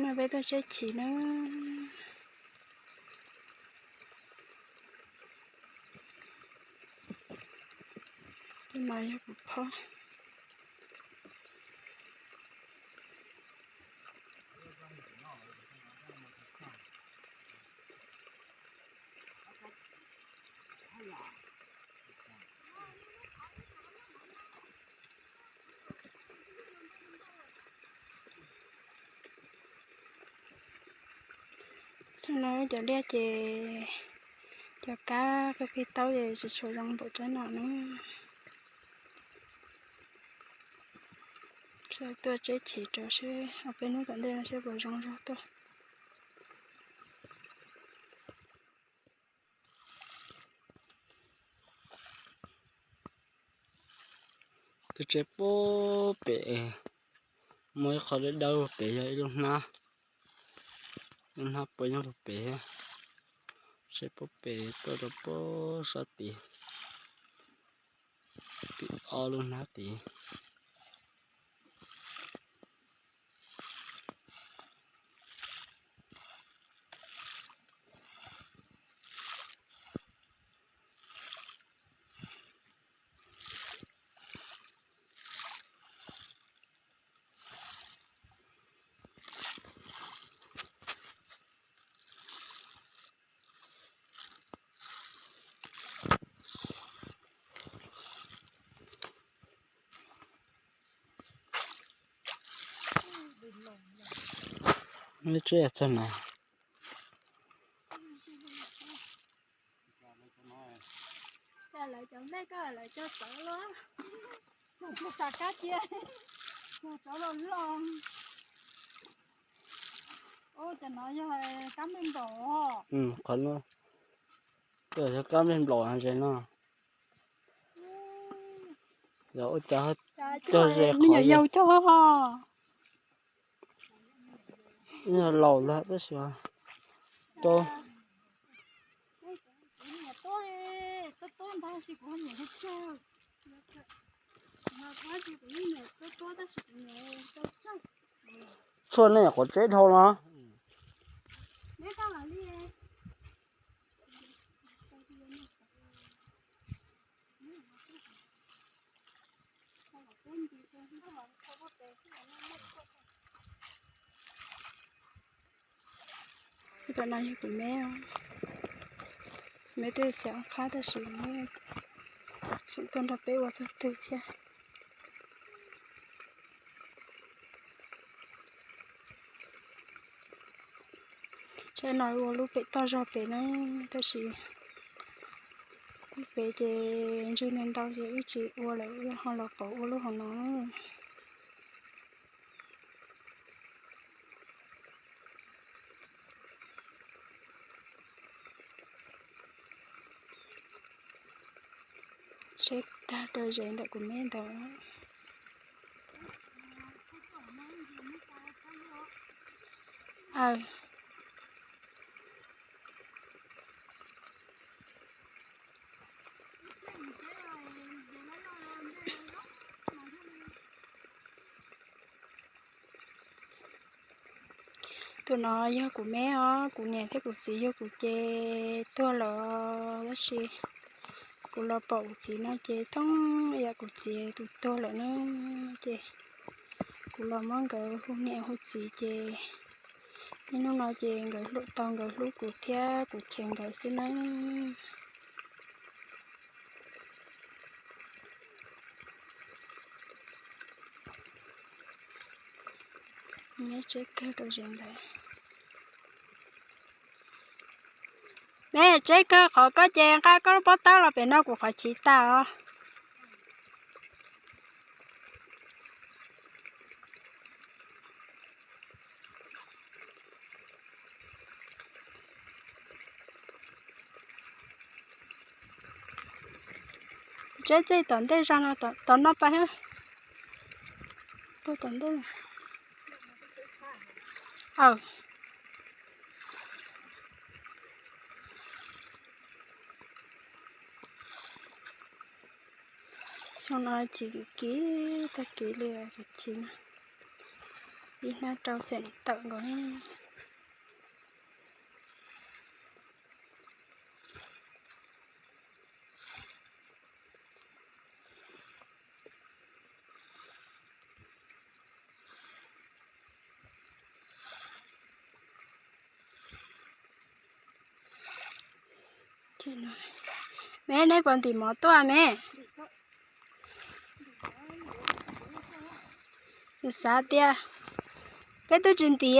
No peb tuaj tseb chim na. Tus no yog kuv phob. Tsob no cov liaj ces cov kab qig qig taub ces tsis tshua zoo npaum tsob no na. Tuaj tseb chim rau seb ob peb hnub tom ntej no seb puas zoo zog tuaj. Tuaj tseb puag pem, muaj ib qho dawb dawb puag pem yog ib lub hnab, lub hnab puas nyob puag pem thiab. Tseb puag pem tuaj rau puag sab tid, tim ob lub hnab tid. Neb tseb txog na. Lawv cov mej ko lawv cog txawv los, cog txawv kab cia, cog txawv los los. Ua cas no yog kab mej nplaum. Qhov no yog kab mej nplaum ze no. Yog ua cas cog ze qhov yau cog. Yog laus lawm tab sis cog. Tshuaj nej nyuam qhuav tseb dhau no. Tam no yog kuv meb, meb twb xav ua qhab tab sis tseem tuaj nrog peb ua txog twg thiab. Tsaib no ua lub pem toj zog pem na, tab sis lub pem ces ntswg ntau ntau ces wb tsis ua lawm, wb ho los pauv ua lub hauv no. Seb tag rau zes ntawm kuv meb ntawd. Tus no yog kuv meb os, kuv niam thiab kuv txiv yug kuv ces tuag lawm tab sis kuv los pom kuv txiv no ces thoob yam kuv txiv tus tuag lawm na, ces kuv los muab nkawd hu niam hu txiv ces niaj hnub no ces nkawd hlub tau, nkawd hlub kuv thiab kuv cheem nkawd xwb na. Neb tseb kawg rau zes ntawd. Neb tseb kawg qhov koj ces nqa koj lub pob tawb los pem no kuv qhov chiv tas os. Tseb txij tom ntej zog no, tom no pas, puag tom ntej. Aw. Xyoo no tsis kim kiv tag kiv li, tsis na. Ib hnab rau xeem tawm nkaus. Me, neb puas ntim mov tuaj me? Yus xav tias peb twb tsis ntim.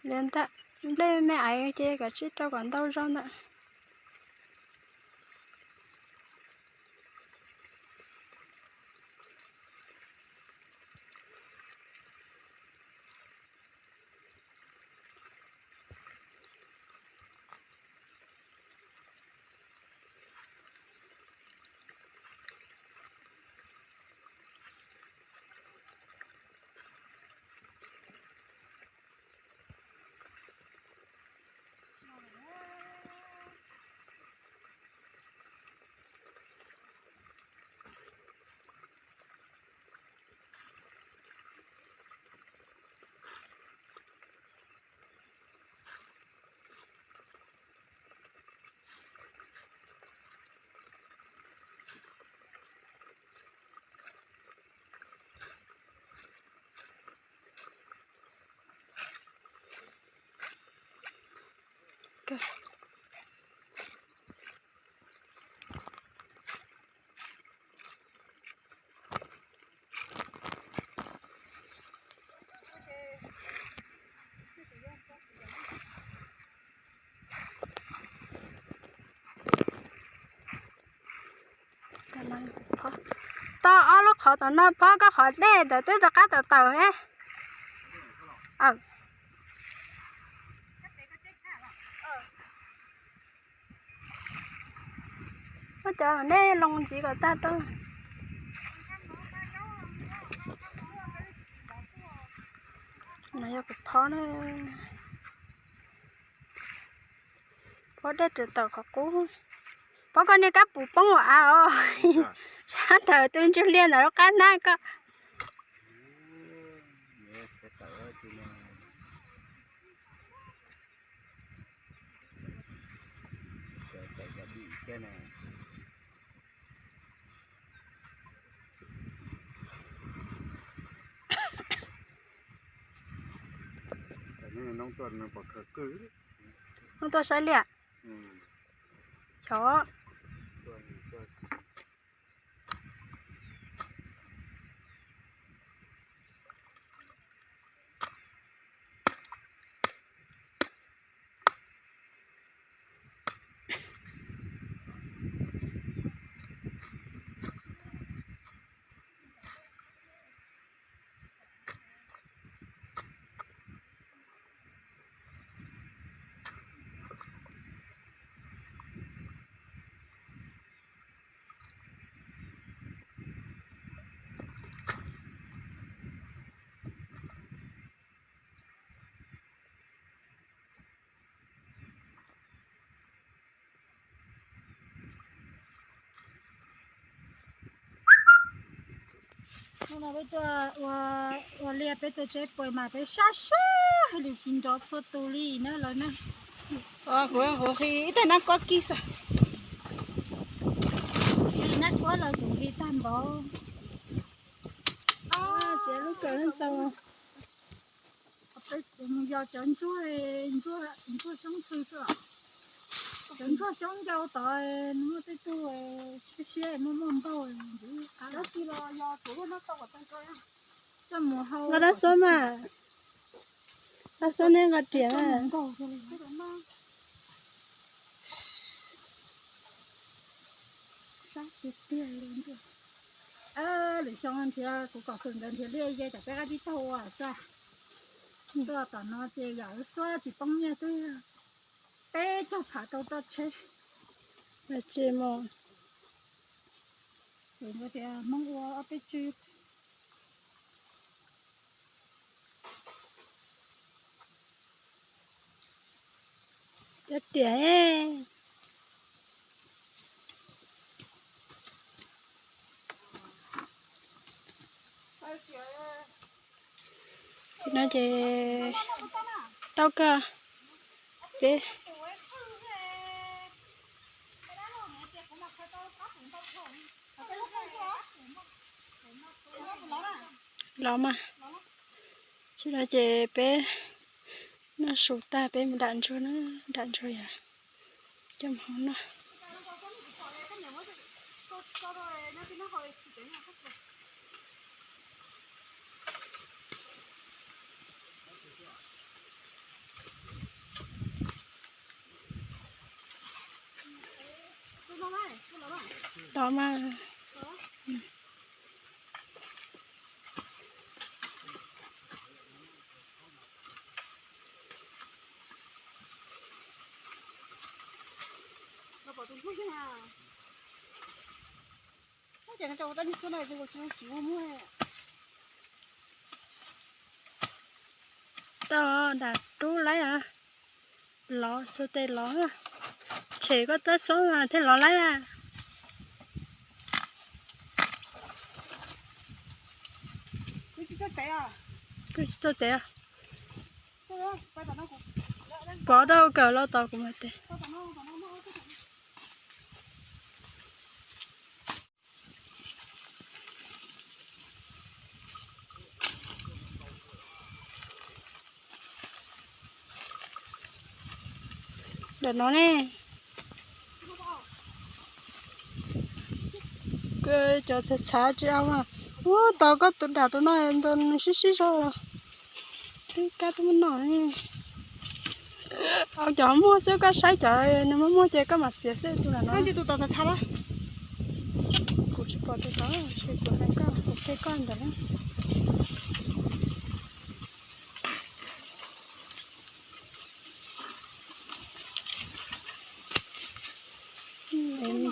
Liam ntawm nplej me aiv ces kom tsib rau kom ntau zog ntawm. Tau ob lub qhov tom no phob, koj qhov dej ntawd twb rov qab tawm tawm thiab. Ua cov nej loo ntxiv kom tag rau. No yog kuv phob na. Phob dej tawm tawm qhov qub. Phob koj niag kab pum poob ua av os. Sab ntawm tus ntsuj liaj ntawm lub qab hnab koj. Noob tuaj saib liaj. Xyov. Hnub no peb tuaj ua liaj peb tuaj tseb puas mas peb sab sab hais lus tsis nrov txhua tus li na lawv na. Kuv, kuv nqhis ib tag nab kuab kib xwb. Nqhis nab kuab los kuv nqhis tag npaum. Tias lub kawm txaus. Peb mus yos cov ntsuag, ntsuag xyoob ntxhw xwb os. Cov ntsuag xyoob ncau tod muaj tej tug siab siab muaj muaj npaug ntxiv. Dab tsi los yos tsuav lub hnab tau kom tau nrau. Nqa dab xub mas. Dab xub neb nqa riam. Sab tiag tiag li. Lwm xyoo nrhiav kuv kom hwm nkawd nrhiav liaj ze tsam peb qab tib taug ua xwb. Tuaj tom no ces yam ua suab tsis poob nyiaj twb peb caug phav tau toj tsheb. Tsis mus. Kuv tias Hmoob ua ob peb tswb. Cov riam. No ces tau kawg. Peb los mas. Tsis no ces peb noj su tag peb mus dam ntsuag na, dam ntsuag yom, coj mus hau noj. Los mas. Tau dam rub laib os. Lov xwb tes lov. Tshem koj tab xoob thiaj lov laib. Kuv tsis tau tes. Pov rau kawm los tos kuv mas tes. Ntawm no ne. Cov txhav txhav tsis au mas. Ua tos koj tus dam tus no ntawd nws sib sib zog los twb kab twb muab noj. Au cov muag xwb koj saib cov nws muaj muag ces koj mam txiav xwb tus dam no. Kuv tsis pom tus tod, kuv hais koj, kuv qhia koj ntawd na.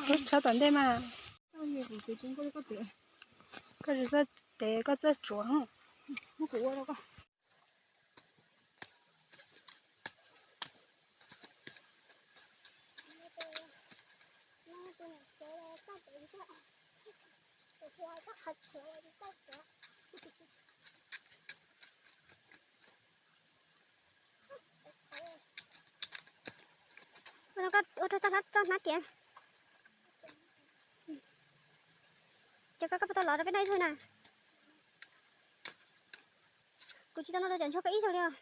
Koj tshawb tom ntej mas. Koj tsis txawj tev koj txawj tsuav. Ua rau txoj hlab txoj hnab tiav. Ces koj, koj puas tau lov rau peb noj ib zaug na? Kuv tsis tau noj rau cov ntsuag koj ib zaug li os.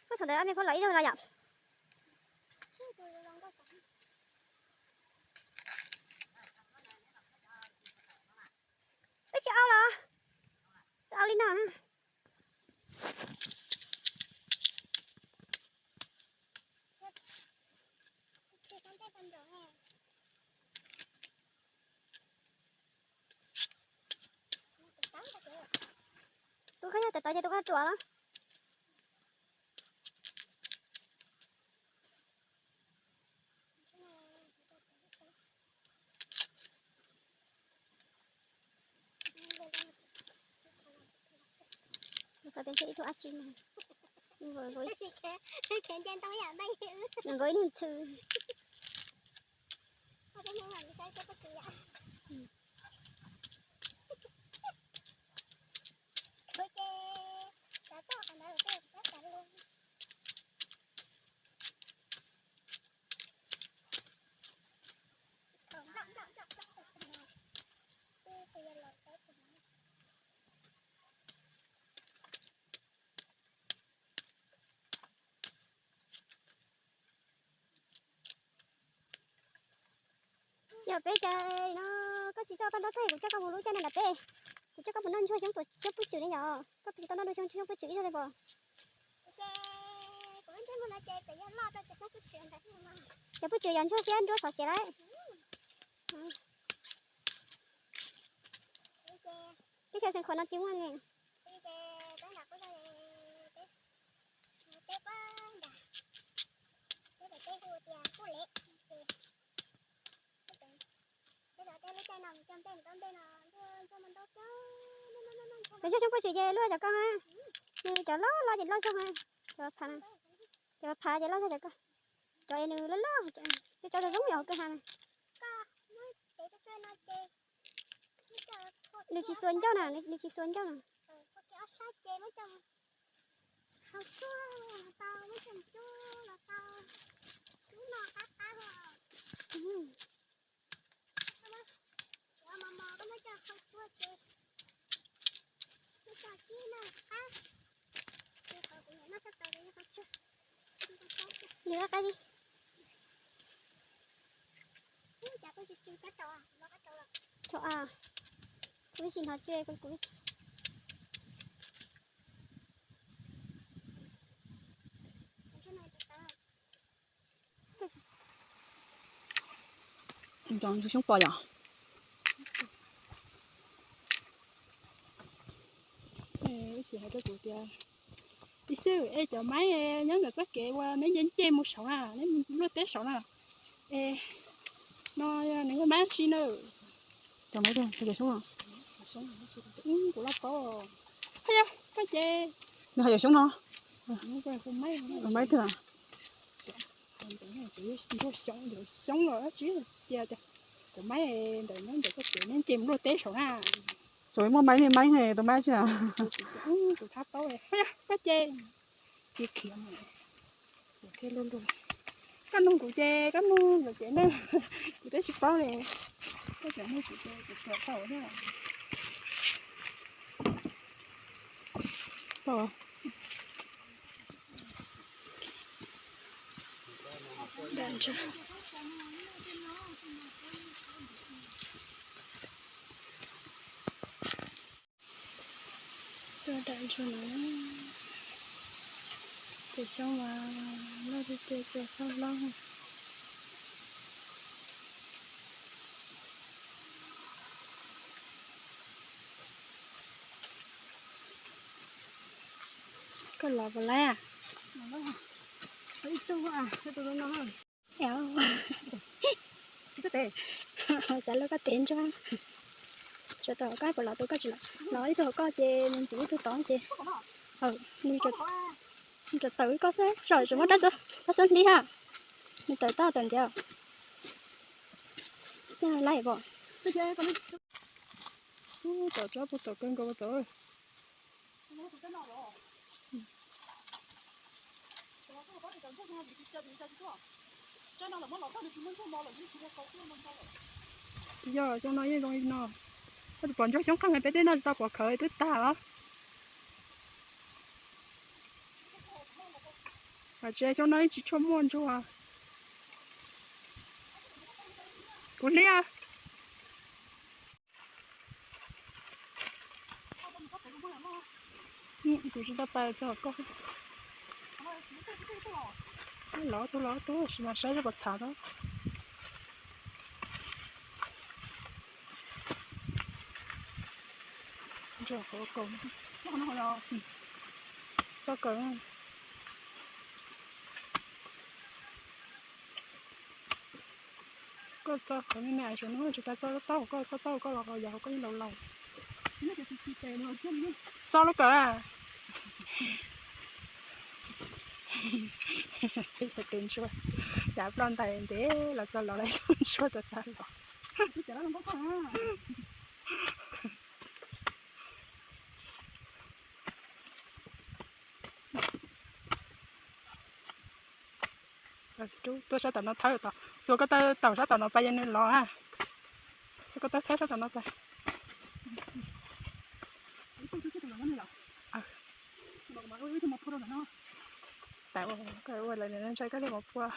Koj thaum ntawd ob me phob lov ib zaug los yom? Wb tsis au los? Au li no na. Tus koj yog tawv tawv ces tus koj ruam los. Koj tias ib tug ab tsi mas nkaus ib niag ntxhw. Yog peb cas no koj tsis txawj paj ntaub tag kuv coj koj mus lub caij no nram peb, kuv coj koj mus noj ntsuag xyoob puj tswm ne yom, koj tsis tau noj ntsuag xyoob puj tswm ib zaug li puas? Cov puj tswm yog ntsuag thiab nruab xov tsev lawm. Teb chaws Xeev Khuam no tsis muaj ne. Cov ntsuag xyoob puj tswm ces luaj cov koj mas, nws cov loj loj ces loj zog mas, cov phav na. Cov phav ces loj zog cov ko. Cov es nws loj loj, twb tso zoo zoo yom hauv kwj ha na. Nws tsis xuas ncauj na, nws tsis xuas ncauj na. Nws qab qab li. Tso a, kuv tsis hnov tsuj kuv. Xyoob pos yom. Ib txiv hais rau kuv tias, txiv xwb, es cov maib nyob ntawm txoj kev uas neb nce nce mus saud na, neb luaj teb saud na, es no nws yog maib dab tsi na? Cov maib, cov xyoob no. Kuv loj paub. Haj yog koj ces nws hais cov xyoob no. Maib tiag. Xyoob los tsis cia tias cov maib ntawm no ntawm txoj kev neb nce mus luaj teb saud na. Tsuas muaj maib li maib, tus maib tsi. Kuv thab paub, haj yog koj ces cia khiav mus. Thiab luaj luaj. Koj nug kuv ces koj nug lawm ces nug, kuv twb tsis paub li. Koj tseem nug kuv ces kuv tsuas tau thiab. Tuaj dam ntsuag no, tus xyoob mas loj tiag tiag, tus xyoob hlob. Koj los puas laib? Xav lub koj tev ntsuag. Tsam tau koj puas los, tus koj tsis los, los ib tug hauv koj ces nws ntxiv ib tug tod ces nws tsuas tawm koj xwb, tsam tsis muaj rab xub hli ha. Nws tawm toj tawm ntiav. Laib pom. Tawm tsob puag tom kawg nkaus tod. Tsis yog, xyoo no yeej zoo li no. Koj tus pom ntsuag xyoob qeej peb twb noj tsis tau pov khawv twb tag os. Tsis, xyoo no yeej tsis tshua muaj ntsuag. Kuv hliab. Kuv tsis tau pais txog koj. Lov tug lov tug sis mas saib zog pom txhav tau. Txoj kawg. Koj txo qhov me me ais no tsis tas txo taub, koj txo taub koj los yog koj yeej laus laus. Txo lub kawm. Tus ntsuag yav ploj ntais ntev los txog los lawm tus ntsuag tas tas los. Rub tuaj sab tom no thawb tom, txua koj taw taum sab tom no pais yog nws los a. Txua koj taw thawb sab tom no pais. Tas ua koj ua lawm ntshai koj li mov phua.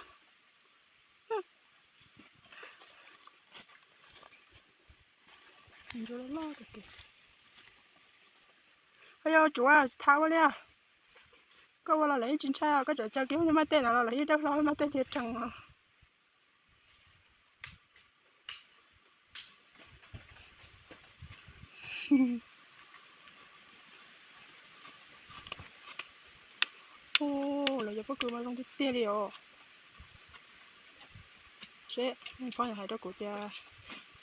Ntsuag loj loj kawg. Koj yog tsuav tsis thaum ua li. Koj ua los lawv yeej tsis ntshai, koj tseem caw kiag lub niag maj tej no los lawv yeej dawb hlo lub maj tej hlias rees os. Ua, lawv cov pob kws mas zoo tiag tiag li os. Seb, phob hais rau kuv tias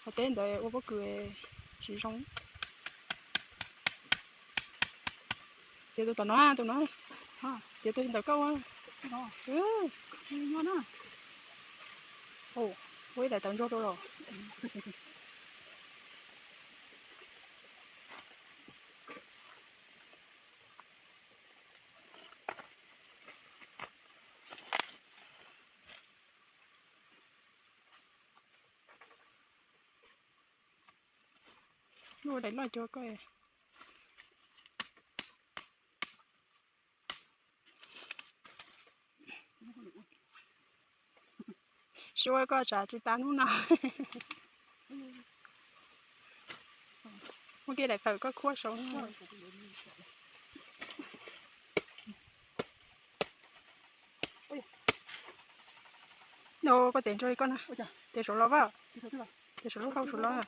hauv teb ntawd ua pob kws tsis zoo. Txiav tus tom no, tus no. Txiav tus ntawm koj ua. Ua ib daim tawv ntsuag rau los. Ua daim loj cuag koj. Sib ua koj tsam tsis tas hnub no. Muab kiag daim fawm koj khuab saud. No koj tes ntsuag li koj na. Tes saud los vas. Tes saud lub hau saud los.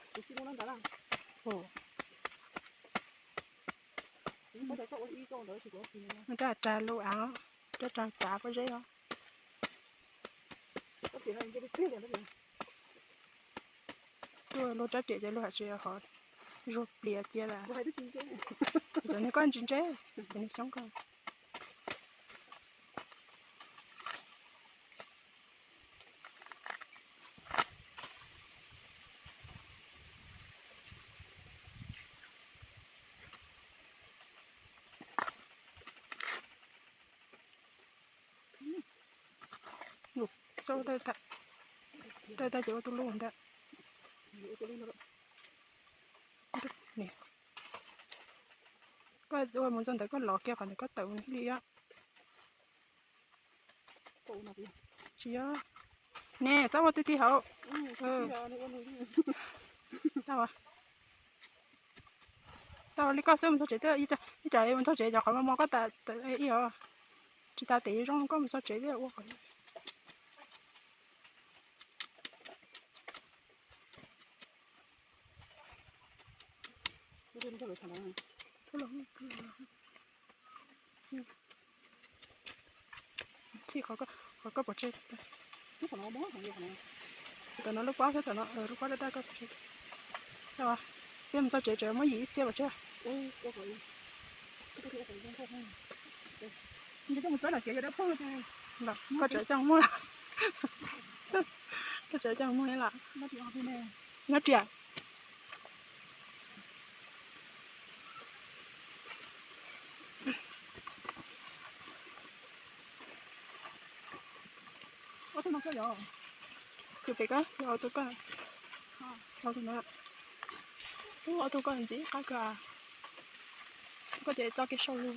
Rab rag lub av, rab rag txav pob zeb os. Luag rab riam ces luag hais tias ho zuag plias cia lawm. Cov niag koj ntsis ntseb, cov niag xyoob koj. Txaus, dawj tag ces ua tus lub ntawd. Koj ua mus txog ntawd koj lov kiag qhov ntawd koj tawm li os. Tsis yog. Ne, txhob ua ti ti hauv. Tau li koj xwb, mus txog tsev twb ib tsam mus txog tsev cov qhov mos mos koj tas ib os. Tsis tas tes zoo koj mus txog tsev thiaj ua qhov. Txhij qhov koj pov tseg. Tam no lub pob thiab tam no lub pob daj daj koj pov tseg. Peb mus txog tsev tsev muab yim ib txhia pov tseg. Koj tseem coj muag, koj tseem coj muag li lawm. Nyob riam. Tus pem koj, tus koj, tus no, tus koj ntxiv qab kawg. Koj ces txoj kev sau lus.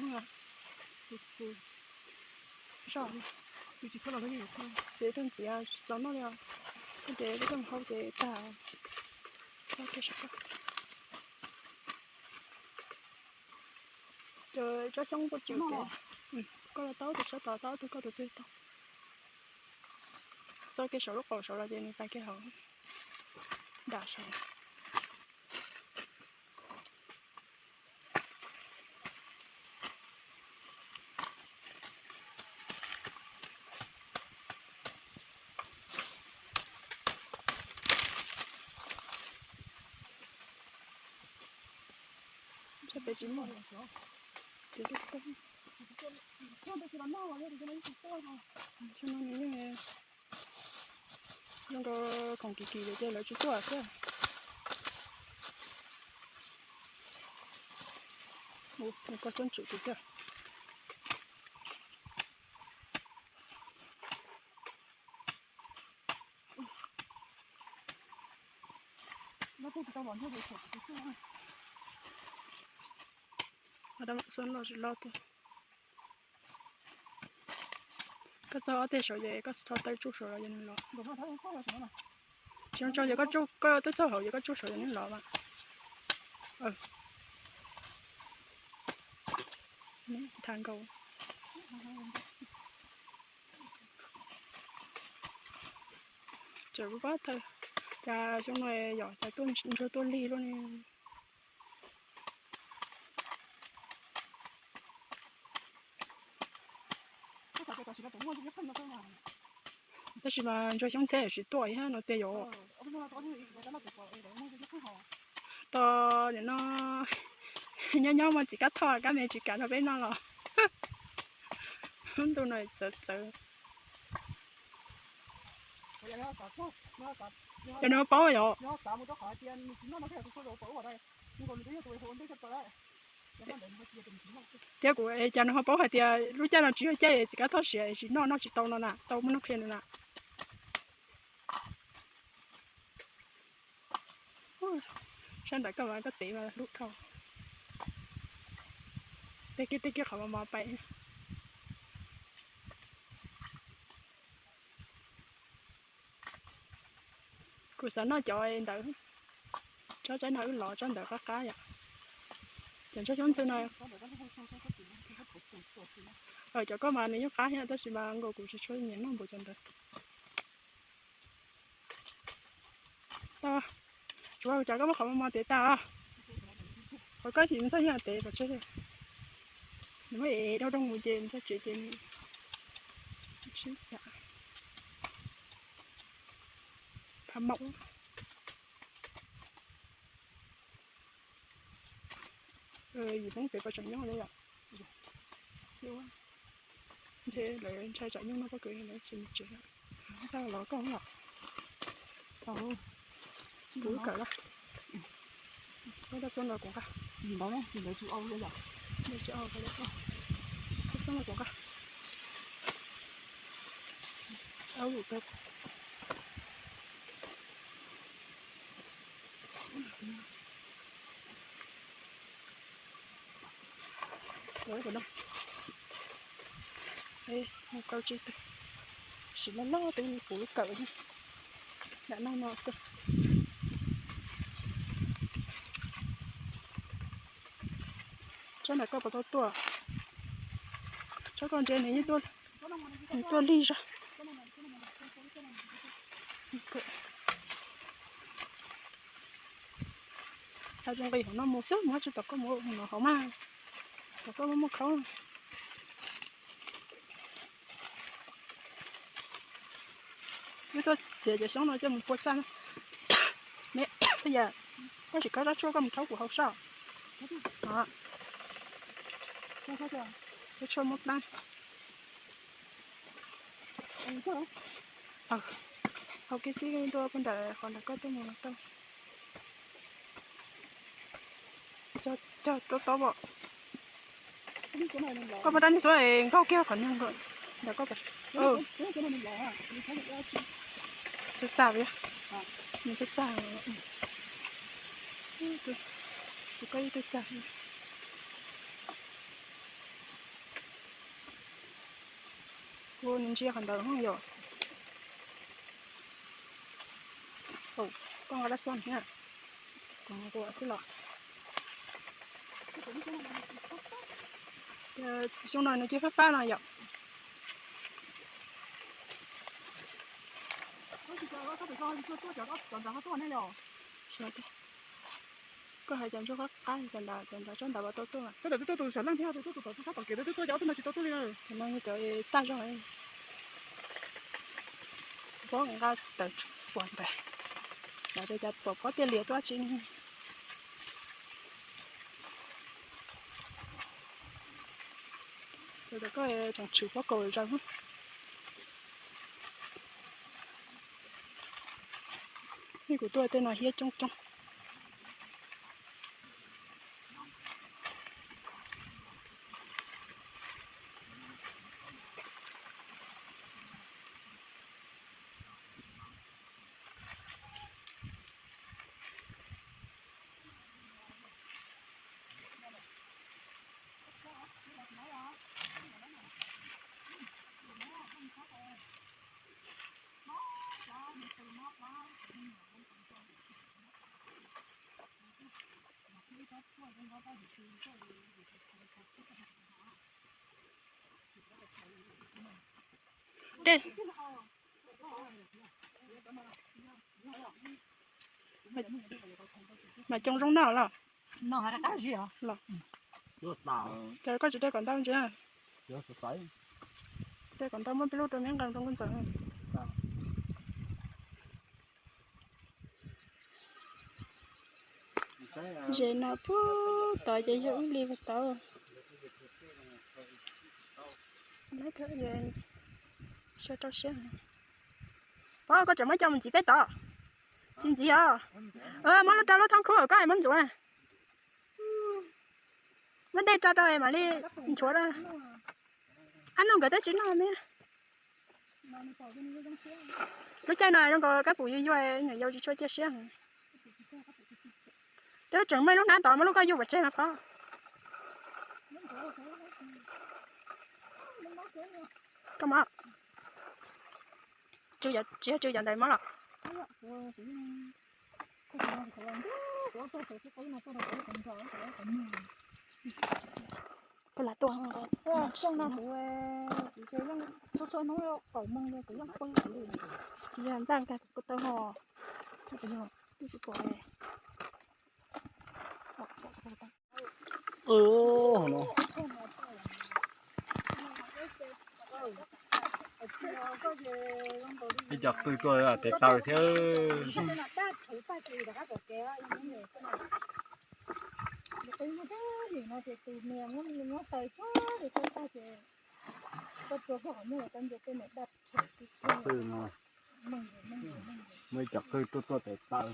Ces tus ntxiv tsis txaus noj li, koj ces koj coj mus hau ces tag. Txoj kev sau koj. Cov tsob xyoob kuj tsis ua kev, koj los tau tus sab tod, tau tus koj tus twg tau. Txoj kev saum lub qaum saud los ces nws pais kev hauv nram saud. Peb tsis muaj. Ces no nws yeej zoo nkaus khoom kim kim lawm ces lawv tsis tuaj thiab. Nws koj xab ntswm kuv thiab. Xab loj tsis loj tiag. Koj txog ob teg saud ces koj tso taw tsuj saud los yog nws los. Tsis tso, yog koj twb txog hauv yog koj tsuj saud yog nws los mas. Thav nkaus. Tseem kuj pab thaw, cas xyoo no yom cas tuaj ntsuag tuaj lig luaj li. Tab sis mas ntsuag xyoob ntxhiab tsis tuaj thiab no tiag yom. Tos nim no nyob nyob muaj txiv kab thoj kab me tsis kam rau peb noj los. Lub ntuj no txawv txawv. Cov nws ho paub yom? Thiab kuv, cas nws ho paub hais tias lub caij no tsis yog caij txiv kab thoj siav tsis noj, noj tsis tau no na, tau muaj neeg qhia nws na. Sab nram koj mas koj tev mas hlub dhau. Tej kiag tej kiag qhov mos mos pais. Kuv xav noj cov ntawd, tsob tsaib no wb lov tsob ntawd qab qab yom. Cov ntsoj xyoob ntxhw no, cov koj mas nws yeej qab thiab tab sis mas nkaus kuv tsis tshua nyiam noj npaum cov ntawd. Tsuav cas koj muab qhov mos mos tev tas, qhov koj tsis ntxaj yeej tev pov tseg. Nws muab ev dhau rau mus ces txog tsev ces nws sib phav maum. Yim Hmoob pem puas tseem nyob li yom? Ntshe lawv ntshai tsam nyuj noj pob kws lawv tsis mus tsev. Tau los koj los. Kuv kawm los. Koj dab xub los kuv nqa. Ntawd ntawd tsis au li yom. Tsis au, koj dab xub los kuv nqa. Au lum tau. Mus kawm tsis tau, sim loj loj twb kuv lub kawm nram no no xwb. Tsob ntawm koj puas tau tuaj? Tsob koj ntsia nws yeej tuaj, nws tuaj lig zog. Hais zoo nqis hauv no mus xwb, muab tsis tom koj mus no hauv mas, tom koj muaj muaj khaub. Wb tuaj txiav cov xyoob no coj mus pua txaj. Me yam, koj tsis khob rab tshuaj koj mus rhaub kuv hauv sab. Rab tshuaj muab plab. Hau kiag xwb, ntua puag nram qhov nram koj tuaj mus tau. Cog tob tob pom. Koj muab rab niag xuab nkauj kiag qhov niag nram koj. Txaj txaj, nws txaj txaj. Tus koj ib tug txaj. Kuv ntsia qhov ntawd yom. Koj nqa dab xub thiab, kuv nqa xwb los. Xyoo no nws cia fab fab no yom. Koj hais cov ntsuag qab qab cov ntawd, cov ntawd tsob ntawd puas tau tuaj? Tsob ntawd twb tuaj tus sam leej thiab, tus tuaj tus tom, tus sab tom kev twb tuaj, cov ob tug no tsis tau tuaj li. Cov no yog cov tag zog. Pob nqa tawm puas ntawd, xav tias cas pom pob tiaj lias tuaj tsis. Koj tseem tshwm pob kaus zaws. Nej kuv tuaj tej no hiab coob coob. Dej. Mas coob zoo noj los? Los. Ces koj tsis de kom ntau ntsia. De kom ntau muab peb lub rau me nqes rau nkauj ntxawm. Ze no puag tod ces yog ub li puag tod. Pov, koj tseem muab coj mus ntxiv peb tod. Tsis ntxiv os. Muab lub rau lub thoob khub koj muab ntxuav. Muab dej tso rau mam li nchuav. Ab nug nkawd twb tsis noj ne. Lub caij no zoo nkaus kab pum yuag yuag, nyuam yaus tsis tshua cia siab. Twb tseem muaj lub hnab tod, muab lub koj yuag pov tseg mas Pov. Koj mob. Tsis yog tsw cov ntawd mob los. Koj lam tuaj. Tsis yog npaj nkag kuv taw ho. Twb tsis pom. Ib co qwj tuaj tes taw thiab. Qwj no, muaj ib co qwj tuaj tuaj tes taw.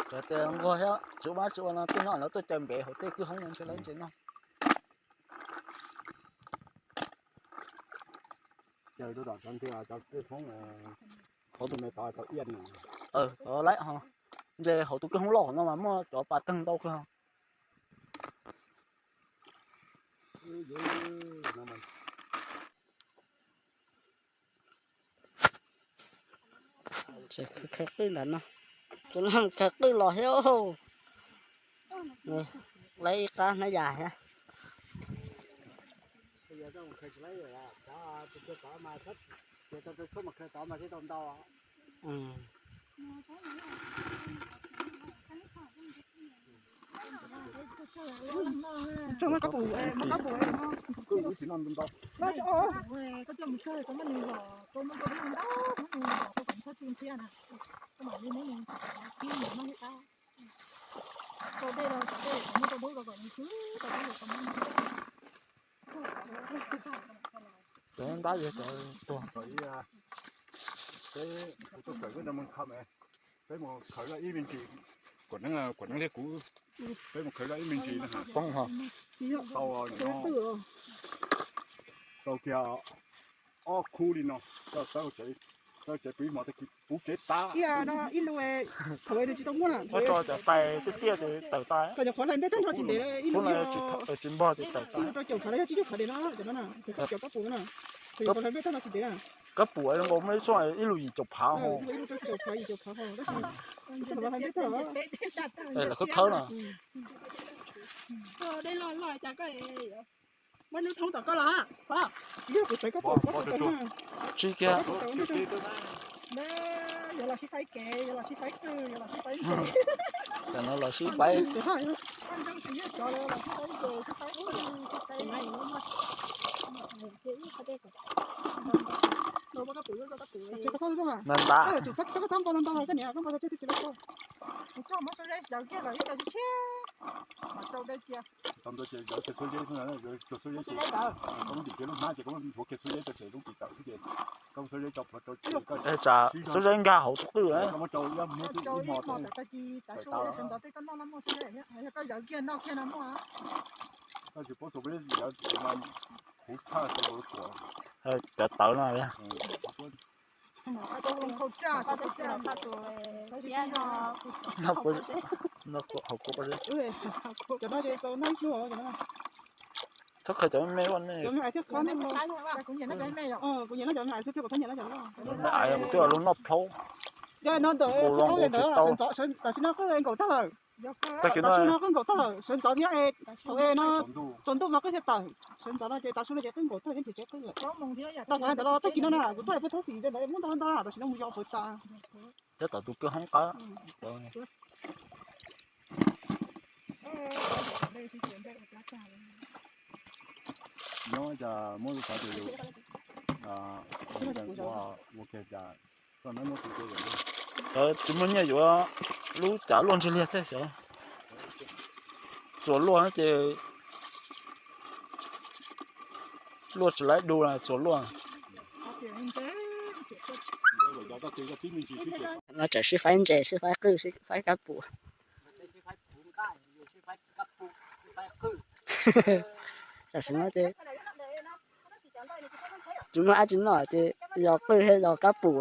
Cov tias nquag thiab tsis ua dab tsi ua no tej no lawv tuaj caw npev hauv tej kwj hoob no ntshe lawv ntse no. Caw rau tom cov nti cov kwj hoob hauv tus me tod tau iaj no. Laib ho, ntshe hauv tus kwj hoob loj no mas muaj cov pas teeg ntau kawg. Khaws qwj ntawm no, tus no khaws qwj los thiab. Lawv ib qab hnab yas thiab. Cov ntab yog cov tuag. Peb kuv tuaj kawm lub no mus kho me, peb mus khaws laj ib me ntsis, kuam neeb kuam neeb thiab kuv, peb mus khaws laj ib me ntsis no poob ho. Tau, tau kiag ob khub li no, tau tsev puv ib hmos tag kis puv kev tas. Ib lub, thaum tsis tau muaj, muab tso cov tais tiaj tiaj ces tawm tas. Kom cov qhov hlais npej tag nrho tsis ntev, ib lub tsis npog ces tawm tas. Ib lub rau caum phav los yog tsib caug phav ntev no, cov no na, cov koj cov kab pum no na. Cov qhov hlais npej tag nrho tsis ntev na. Kab pum zoo nkaus muaj ib xyoos ib lub yim caum phav ho. Ib lub rau caum phav yim caum phav ho, tab sis cov hlais npej tag. Lawv khawb khawb no. Muab lub thoob tom koj los. Yog kuv xaiv koj pum koj tau na. Tsis kiag. Yuav los sib faib kev, yuav los sib faib qwj, yuav los sib faib ntses. Tam no los sib faib. Ntab ntab. Tsam xuab zeb nkag hauv tus qwj. Cov tawv no. Hauv kuv. Txhob khaws cov me me ua ne. Kuv nyiam no cov me me, kuv nyiam no cov me ais xwb thiab kuv txhob nyiam no cov loj. Me ais kuv twb ua lub noj plaub. Yog no ntawm kuv ua ntawd tam sim no qwj nkaum tag lawm. Tav su no qwj nkaus tag lawm, sawv ntxov thiab, thaum e no tsaus ntuj mas qwj thiaj tawm, sawv ntxov no ces tav su no ces qwj nkaus tag thiab ces qwj lawm. Tau ntawd los tag kis no na kuv tuaj peb thaub xim ntawd muab ntau ntau tam sim no mus yos puas tas. Tab tom tus kawg hoob qab. Nyob cas muab lub xav tias yus ua ke cas tsis muaj nyiaj yuav lub cav luaj ntsig liag thiab xyov. Txuas luaj ces luaj tsis laib du txuas luaj. No tseem sib faib ntses, sib faib qwj, sib faib kab pum. Tam sim no ces tsis muaj dab tsi noj ces yos qwj thiab yos kab pum.